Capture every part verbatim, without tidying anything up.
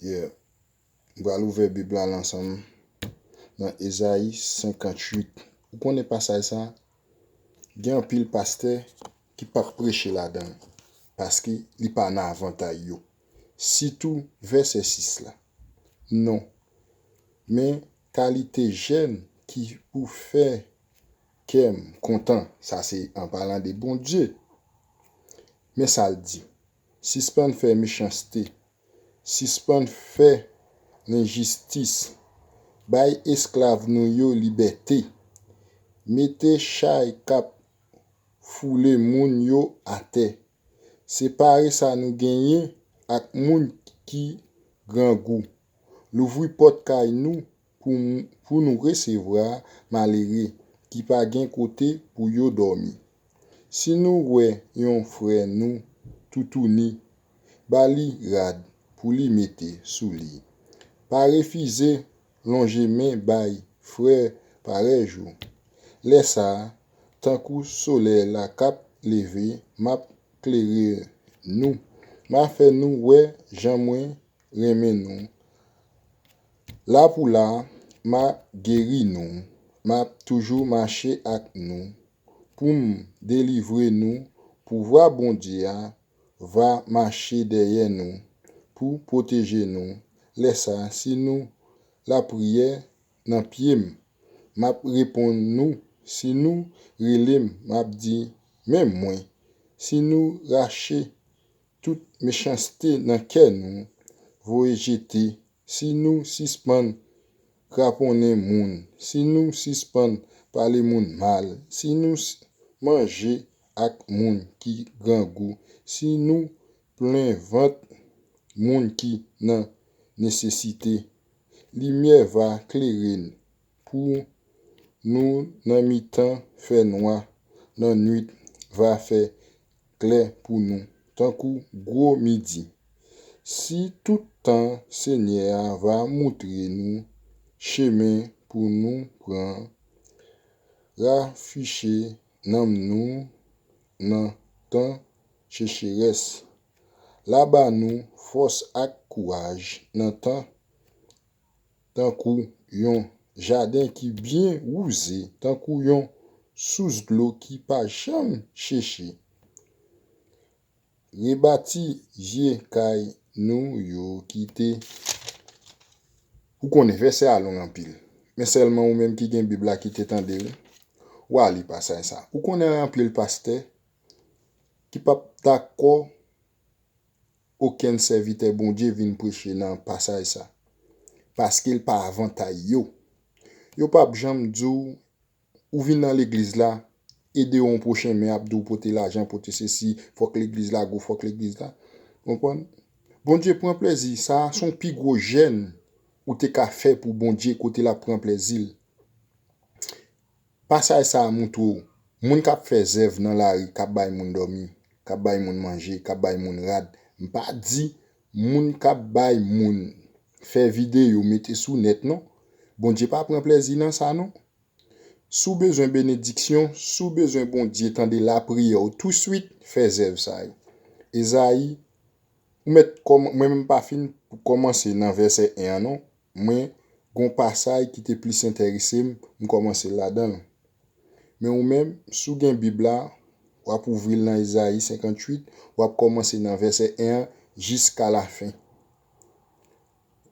Yeah. M pral ouvè Bib la ansanm nan Ezayi senkanntuit. Ou konnen pasaj sa, gen anpil pastè ki p ap preche ladan l, paske li pa nan avantay yo. Sitou vèsè sis la. Non. Men kalite jèn ki pou fè kè m kontan, sa se an palan de Bondye. Men sa l di, sispann fè mechanste, sispann fè lenjistis, bay esklav nou yo libète, mete chay k ap foule moun yo atè. Separe sa nou genyen ak moun ki grangou. Louvri pòt kay nou pou, pou nou resevwa malere ki pa gen kote pou yo dòmi. Si nou wè yon frè nou toutouni, ba li rad pou li mete sou li. Pa refize lonje men bay frè parèy ou. Lè sa a, tankou solèy la k ap leve, m ap klere nou. M a fè nou wè jan mwen renmen nou. La pou la, m a geri nou. M ap toujou mache ak nou pou m delivre nou. Pouvwa Bondye a va mache dèyè nou pou pwoteje nou. Lè sa a, si nou lapriyè nan pye m, m ap reponn nou. Si nou rele m, m ap di, men mwen. Si nou rache tout mechanste nan kè nou, voye jete, si nou sispann kraponnen moun, si nou sispann pale moun mal, si nou manje ak moun ki grangou, si nou plen vant moun ki nan nesesite, limyè va klere pou nou nan mitan fènwa, lannwit va fè klè pou nou, tankou gwo midi. Si tout tan Senyè a va moutre nou chemen pou nou pran, rafiche nanm nou nan tan checherès, la ba nou fòs ak kouraj nan tan tankou yon jaden ki byen wouze, tankou yon sous dlo ki pa janm cheche. Rebati vye kay nou yo ki te. Ou konnen vèsè a long anpil. Men sèlman ou menm ki gen Bib la ki te tande l, w a li pasaj sa. Ou konnen anpil pastè ki p ap dakò okenn sèvitè Bondye vin preche nan pasaj sa. Paske l pa avantay yo. Yo p ap janm di w, ou vin nan legliz la, ede yon pwochen men ap di w pote lajan, pote sesi, fòk legliz la gwo, fòk legliz la. Konprann? Bondye pran plezi, sa a se yon pi gwo jèn ou te ka fè pou Bondye kote l ap pran plezi l. Pasaj sa a montre w, moun k ap fè zèv nan lari, k ap bay moun dòmi, k ap bay moun manje, k ap bay moun rad. M pa di moun k ap bay moun fè videyo mete sou nèt non. Bondye pa pran plezi nan sa non. Si w bezwen benediksyon, si w bezwen Bondye tande lapriyè w touswit, fè zèv sa yo. Ezayi, ou mèt kòm, mwen menm pa fin kòmanse nan vèsè en an non. Mwen gon pasaj ki te plis enterese m, m kòmanse ladan l. Men ou menm, si w gen Bib la, w ap ouvri l nan Ezayi senkanntuit, w ap kòmanse nan vèsè en an jiska lafen.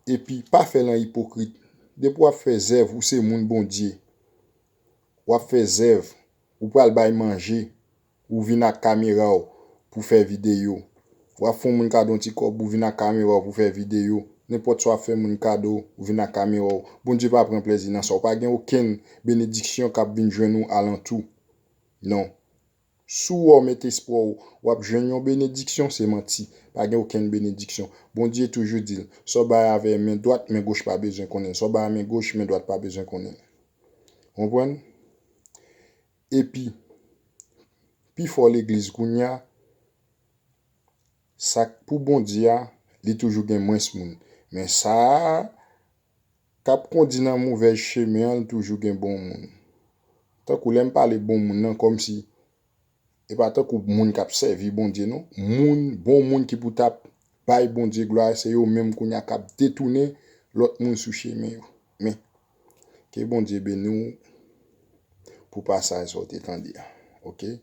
Epi, pa fè l an ipokrit. Depi w ap fè zèv, ou se moun Bondye. W ap fè zèv, ou pral bay manje, ou vin ak kamera w pou fè videyo. W ap fè yon moun kado yon ti kòb, ou vin ak kamera w pou fè videyo. Nenpòt sa w ap fè moun kado, ou vin ak kamera w. Bondye pa pran plezi nan sa. Ou pa gen okenn benediksyon k ap vin jwenn ou alantou. Non. Si w wè w met espwa w, w ap jwenn yon benediksyon, se manti. Pa gen okenn benediksyon. Bondye toujou di l, sa w bay avè men dwat, men goch pa bezwen konnen l. Sa w bay a men goch, men dwat pa bezwen konnen l. Konprann? Epi, pifò legliz kounye a, sa k pou Bondye a, li toujou gen mwens moun. Men sa a k ap kondi nan movèz chemen an, li toujou gen bon moun. Tankou lè m pale bon moun nan, kòmsi e pa tankou moun k ap sèvi Bondye non. Moun, bon moun ki pou t ap bay Bondye glwa, se yo menm kounye a k ap detounen lòt moun sou chemen yo. Men, ke Bondye beni w pou pasaj sa w te tande a. Oke?